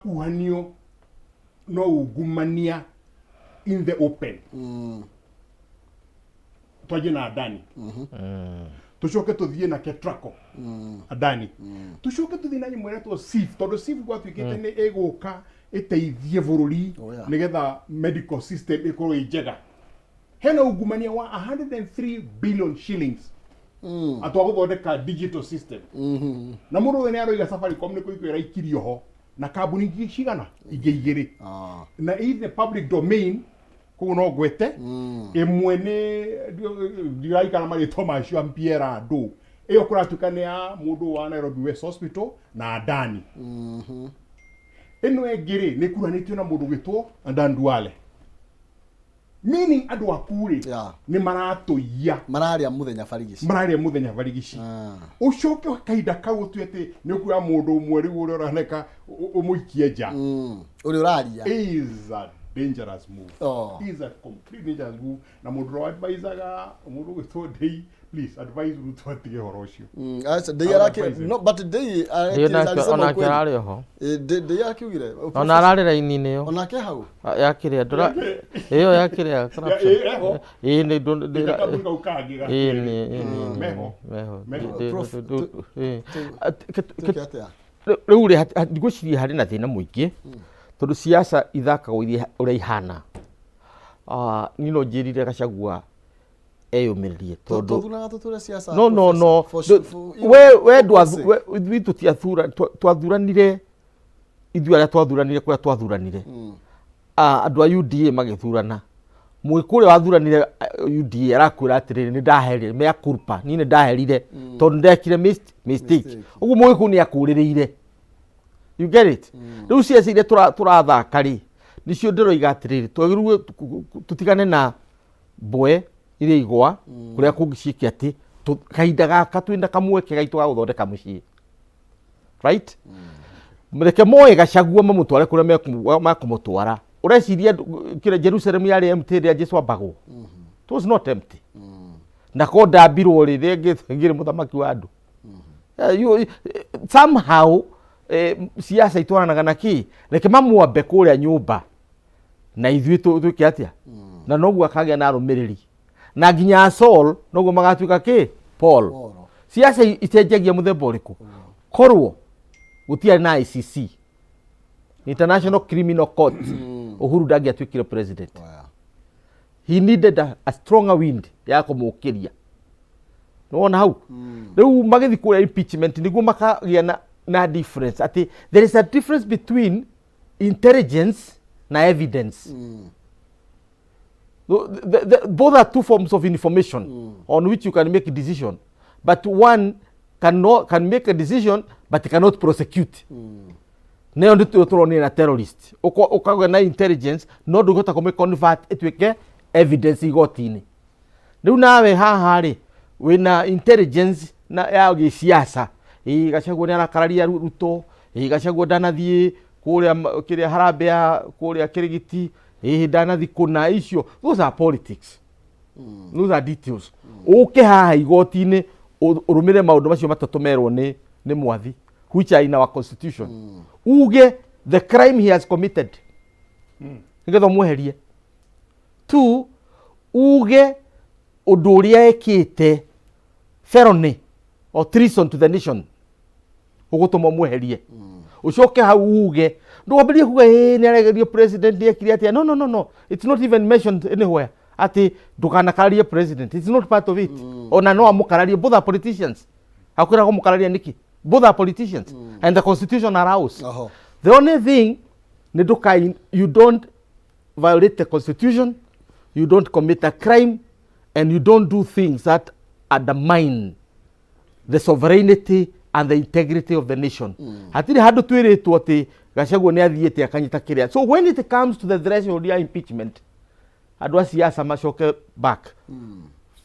Kuhanio no ungumania in the open. Twanjie na Adani, tucoke tuthiĩ na Ketraco. Adani, tucoke tuthiĩ na nyamũ ĩretwo SIF, tondũ SIF gwatuĩkĩte nĩ ĩgũka ĩteithie bũrũri nĩgetha medical system ĩkorwo ĩ njega. Hena ungumania wa 103 billion shillings atwa gũthondeka digital system, na mũndũ ũyũ nĩ aroiga Safaricom nĩ kũikio ĩraikirio ho na kambuni ingĩ cigana ingĩ igĩrĩ na in the public domain. Koguo no ngwete ĩmwe nĩ ndiraikara marĩtwa macio, Ampiera andũ ĩyo kũratuĩka nĩ ya mũndũ wa Nairobi West Hospital na Adani. Ĩno ĩngĩ rĩ, nĩ ĩkuranĩtio na mũndũ gwĩtwo Adan Duale, meaning andũ aku rĩ nĩ maratũiya. Mararĩa mũthenya barigici. Mararĩa mũthenya barigici. Ũcoke kahinda kau ũtue atĩ nĩ ũkuoya mũndũ ũmwe rĩu ũrĩa ũroneka ũmũikie nja. Ũrĩa ũraria. Is a dangerous move. Is a complete dangerous move. Na mũndũ ũrĩa advisaga mũndũ ũgwĩtwo Ndei, please advise Ruto atige ũhoro ũcio. Aca, Ndei I would arake advise him. no, but Ndei Ndei alisema onake ukweli. ararĩ oho. Ndei akiugire ona ararĩ raini-inĩ ĩyo. Onake hau. Ya kĩrĩa ndũra ĩyo ya kĩrĩa corruption. Eho. Ĩĩ nĩ ndũ- Gakambuni kau kangĩ ga ĩĩ kerĩ. nĩ ĩĩ nĩ Meho. Meho. Meho. Prof, Ĩĩ. Tuke atĩa? Rĩu rĩ, ndigwĩciria harĩ na thĩna mũingĩ tondũ siasa ithakagwo iria ũrĩa ihana. Ah, niĩ no njĩrire Gachagua eyũmĩrĩrie tondũ Tũthuraga tũtũre siasa. No. Professor, We we for ndwathu- we ithuĩ tũtiathura twathuranire ithuĩ arĩa twathuranire kũrĩa twathuranire. Ah, andũ a UDA magĩthurana, mũgĩkũyũ ũrĩa wathuranire UDA arakwĩra atĩrĩrĩ, nĩ ndaherire, mea culpa, niĩ nĩ ndaherire tondũ ndekire mistake. Mistake. Ũguo mũgĩkũyũ nĩ akũrĩrĩire, you get it? Rĩu ciaca iria tũrathaka rĩ, nĩcio ndĩroiga atĩrĩrĩ, twagĩrĩirwo tũtigane na mbwe iria igwa kũrĩa kũngĩ ciĩke atĩ kahinda gaka twĩna kamweke gaitũ ga gũthondeka mũciĩ, right? Reke moe Gachagua mamũtware kũrĩa mekũmũtwara. Ũreciria kĩrĩa Jerusalem yarĩ empty rĩrĩa Jesu ambagwo? It was not empty. Na ko ndambirwo rĩ, rĩngĩ ngĩrĩ mũthamaki wa andũ. Somehow siasa itwaranaga na kĩ. Reke mamwambe kũrĩa nyũmba na ithuĩ twĩke atĩa, na noguo akagĩa na arũmĩrĩri na nginya Saul noguo magatuĩka kĩ Paul. Paul. Siasa icenjagia mũthemba ũrĩkũ? Korwo gũtiarĩ na ICC, International Criminal Court, Uhuru ndangĩatuĩkire president. He needed a stronger wind ya kũmũkĩria. Nĩwona hau rĩu magĩthiĩ kũrĩa impeachment nĩguo makagĩa na difference, atĩ there is a difference between intelligence na evidence. Both are two forms of information on which you can make a decision, but one cannot, can make a decision but cannot prosecute. Nayo nĩ tũronire na terrorist. Ũkagĩa na intelligence no ndũngĩhota kũmĩ convert ĩtuĩke evidence igoti-inĩ. Rĩu nawe haha rĩ, wĩna intelligence na ya gĩciaca, ĩ Gachagua nĩ arakararia Ruto, ĩ Gachagua ndanathiĩ kũrĩa kĩrĩa harambee ya kũrĩa Kĩrĩgiti, ĩ ndanathiĩ kũna icio. Those are politics, those are details. Ũke haha igoti-inĩ ũrũmĩrĩre maũndũ macio matatũ merwo nĩ mwathi, which are in our constitution, uge the crime he has committed nĩgetha ũmweherie. Two, uge ũndũ ũrĩa ekĩte, felony or treason to the nation, ũgũtũma ũmweherie. Ũcoke hau uge, ndũgambĩrĩrie kuga ĩ nĩ aregerio president, nĩ ekire atĩa. No, no, no, no, it's not even mentioned anywhere atĩ ndũkanakararie president. It's not part of it. Ona no amũkararie, both are politicians. Akwĩra kũmũkararia nĩkĩ? Both are politicians and the constitution allows. The only thing nĩ ndũka, you don't violate the constitution, you don't commit a crime and you don't do things that undermine the sovereignty and the integrity of the nation. Hatirĩ handũ twĩrĩtwo atĩ Gachagua nĩ athiĩte akanyita kĩrĩa. So when it comes to the threshold ya impeachment, andũ a siasa macoke back.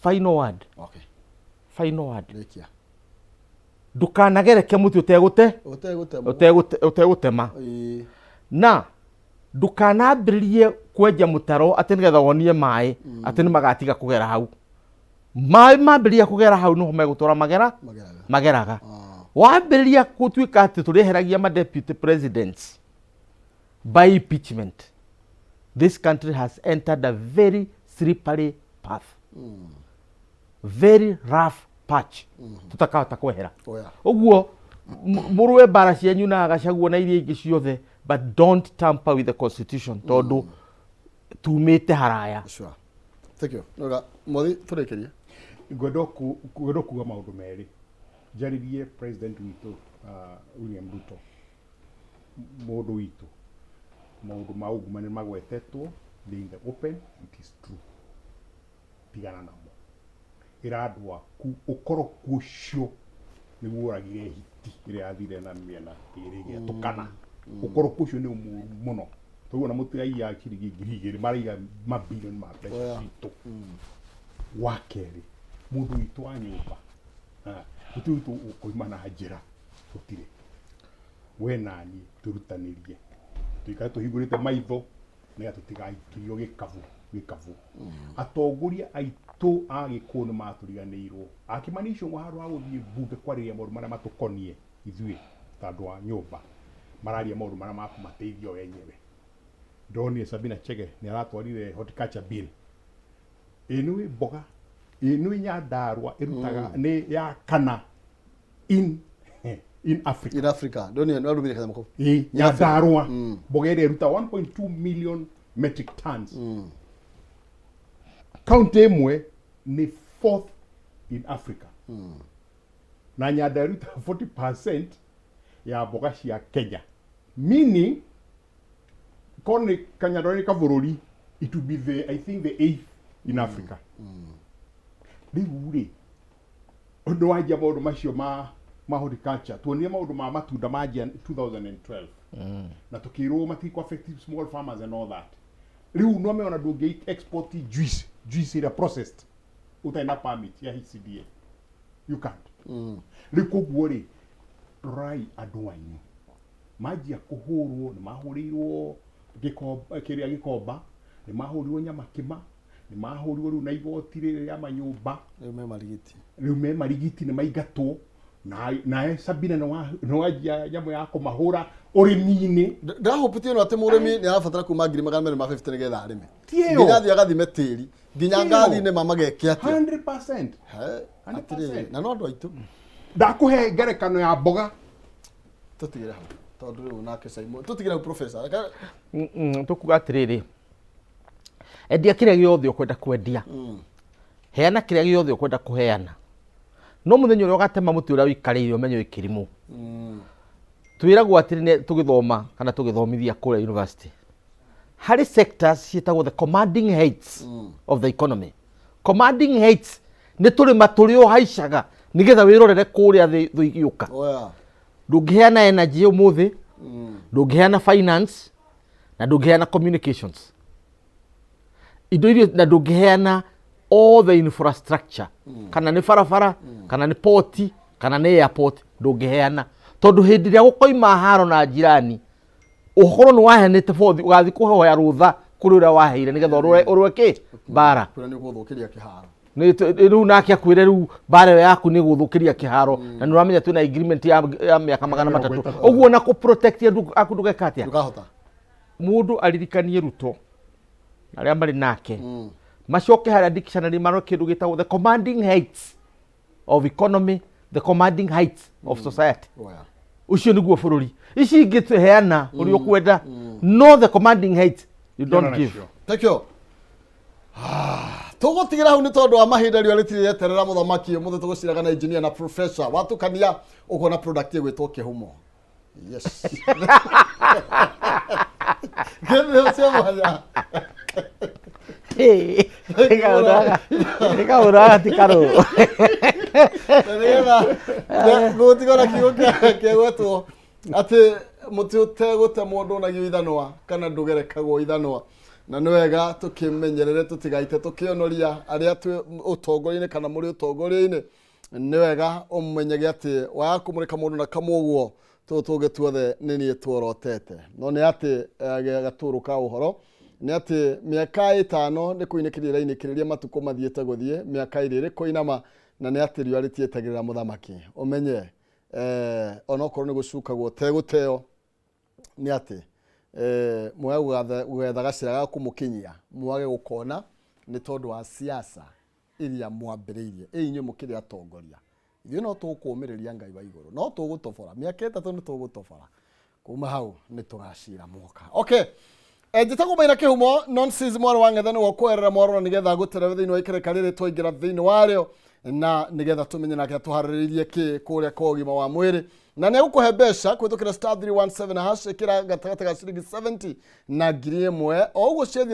Final word. Final word. Rĩkia. Ndũkanagereke mũtĩ ũtegũte ũtegũtema. Ũtegũtema. Na ndũkanambĩrĩrie kwenja mũtaro atĩ nĩgetha wonie maĩ atĩ nĩ magatiga kũgera hau. Maĩ mambĩrĩria kũgera hau nĩho megũtũra magera. Mageraga. Mageraga. Wambĩrĩria gũtuĩka atĩ tũrĩeheragia ma deputy presidents. By impeachment this country has entered a very slippery path, very rough patch, tutakahota kwehera. Oya. Ũguo mũrũe mbara cianyu na Gachagua na iria ingĩ ciothe, but don't tamper with the constitution, tondũ tumĩte haraya. Sure. Thank you. Noga Mwathi, tũrĩkĩrie. Ngwenda kuga maũndũ merĩ. Njarĩrie president witũ, William Ruto, mũndũ witũ. Maũndũ ma ungumania magwetetwo, they in the open, it is true, tigana namo. Ĩra andũ aku ũkoroku ũcio nĩguo ũragire hiti ĩrĩa yathire na mĩena ĩrĩ ĩgĩatũkana. Ũkoroku ũcio nĩ mũũru mũno, tondũ ona mũtiraiya ciringi 2000, maraiga mabilioni ma mbeca citũ. Wa kerĩ, mũndũ witũ wa nyũmba, gũtirĩ witũ ũkoima na njĩra, gũtirĩ. We naniĩ twĩrutanĩrie, tũikare tũhingũrĩte maitho nĩgetha tũtigaikirio gĩkabu gĩkabu. Atongoria aitũ a Gĩkũyũ nĩ matũriganĩirwo. Akĩmani Ichung'wa, handũ ha gũthiĩ mbunge kwarĩrĩria maũndũ marĩa matũkoniĩ ithuĩ ta andũ a nyũmba, mararia maũndũ marĩa makũmateithia o enyewe. Ndonire Sabina Chege nĩ aratwarire horticulture bill. Ĩ nĩ mboga, ĩ nĩ Nyandarua ĩrutaga nĩ ya kana in Africa. In Africa. Ndonire nĩ warumire kanyamũ kau. Ĩ Nyandarua, mboga ĩrĩa ĩruta 1.2 million metric tons, kaunti ĩmwe nĩ fourth in Africa, na Nyandarua ĩruta 40% ya mboga cia Kenya, meaning korwo nĩ Kanyandarua nĩ kabũrũri, it will be the, I think, the eighth in Africa. Rĩu rĩ, ũndũ wanjia maũndũ macio ma horticulture, tuonire maũndũ ma matunda manjia 2012 na tukĩrwo matikũ affect small farmers and all that. Rĩu no meona ndũngĩ export juice ĩrĩa processed ũtarĩ na permit ya HCDA, you can't. Rĩu koguo rĩ, rorai andũ anyu manjia kũhũrwo. Nĩ mahũrĩirwo gĩkomba, kĩrĩa gĩkomba, nĩ mahũrirwo Nyamakĩma, nĩ mahũrirwo rĩu na igoti rĩrĩ rĩa manyũmba. Rĩu me marigiti. Rĩu me marigiti, nĩ maingatwo. Nawe Sabina nĩ wanjia nyamũ ya kũmahũra ũrĩmi-inĩ. Ndĩrahũpĩtie ĩno atĩ mũrĩmi nĩ arabatara kuma 250,000 nĩgetha arĩme. Ti ĩyo. Nginya athiĩ agathime tĩri, nginya Ti ĩyo. ngathi-inĩ ma mageke atĩa. 100%. He, 100%. atĩrĩrĩ, na no andũ aitũ. Ndakũhe ngerekano ya mboga. Tũtigĩre hau tondũ rĩu nake Simon, tũtigĩre hau, professor. Tũkuga atĩrĩrĩ, endia kĩrĩa gĩothe ũkwenda kwendia, heana kĩrĩa gĩothe ũkwenda kũheana, no mũthenya ũrĩa ũgatema mũtĩ ũrĩa ũikarĩire, ũmenye wĩ kĩrimũ. Twĩragwo atĩrĩ, tũgĩthoma kana tũgĩthomithia kũrĩa university, harĩ sectors ciĩtagwo the commanding heights of the economy. Commanding heights nĩ tũrĩma tũrĩa ũhaicaga nĩgetha wĩrorere kũrĩa thĩ igĩũka. Oya. Ndũngĩheana energy ũmũthĩ, ndũngĩheana finance, na ndũngĩheana communications, indo iria, na ndũngĩheana all the infrastructure, kana nĩ barabara, kana nĩ poti, kana nĩ airport, ndũngĩheana, tondũ hĩndĩ ĩrĩa gũkoima haro na njirani, ũkorwo nĩ waheanĩte bothi, ũgathiĩ kũhoya rũtha kũrĩ ũrĩa waheire nĩgetha ũrũe kĩ mbara. Kwĩra nĩ ũgũthũkĩria kĩharo. Rĩu nake akwĩre rĩu mbara ĩyo yaku nĩ gũthũkĩria kĩharo, na nĩ ũramenya twĩna agreement ya mĩaka 300. Ũguo na kũ protect andũ aku ndũgeka atĩa? Ndũkahota. Mũndũ aririkanie Ruto na arĩa marĩ nake macoke harĩa dictionary marore kĩndũ gĩtagwo the commanding heights of economy, the commanding heights of society. Oya. Ũcio nĩguo bũrũri. Ici ingĩ tũheana ũrĩa ũkwenda, no the commanding heights you don't give. Thank you. Tũgũtigĩra hau nĩ tondũ wa mahinda. Riũa rĩtirĩ rĩeterera mũthamaki. Ũmũthĩ tũgũciraga na engineer na professor. Watukania ũkona product ĩgwĩtwo kĩhumo. Yes, gĩthĩo cia mwanya. Nĩ kaũndũ gaka ti karũ. Na nĩgetha gũtigwo na kiugo kĩgwetwo atĩ mũtĩ ũtegũtemwo ndũnagio ithanwa kana ndũgerekagwo ithanwa, na nĩ wega tũkĩmenyerere tũtigaite tũkĩonoria arĩa twĩ ũtongoria-inĩ kana mũrĩ ũtongoria-inĩ. Nĩ wega ũmenyage atĩ waga kũmũrĩka mũndũ na kamũguo, tũtũ tũngĩ tuothe nĩ niĩ tuorotete. No nĩ atĩ gatũrũ ka ũhoro nĩ atĩ mĩaka 5 nĩ kũinĩkĩria ĩrainĩkĩrĩria, matukũ mathiĩte gũthiĩ, mĩaka ĩrĩ ĩrĩ kũinama, na nĩ atĩ riũa rĩtietagĩrĩra mũthamaki. Ũmenye onokorwo nĩ gũcukagwo tegũteo, nĩ atĩ Mwage gwetha gacĩra ga kũmũkinyia, mwage gũkona nĩ tondũ wa siasa iria mwambĩrĩirie. Ĩ inyuĩ mũkĩrĩ atongoria, ithuĩ no tũkũmĩrĩria Ngai wa igũrũ, no tũgũtobora mĩaka 3 nĩ tũgũtobora kuma hau nĩ tũgacira mwoka. Okay, njĩtagwo Maina Kĩhumo nonsense mwarĩ wa ng'etha nĩwe ũkũerera mwarora nĩgetha ngũterere thĩinĩ wa ikereka rĩrĩ twaingĩra thĩinĩ warĩo, na nĩgetha tũmenye nake tũharĩrĩirie kĩ kũrĩa kwa ũgima wa mwĩrĩ, na nĩ egũkũhe mbeca kũhĩtũkĩra *317#. Ĩkĩra gatagatĩ ga ciringi 70 na 1000 o ũguo ciathiĩ.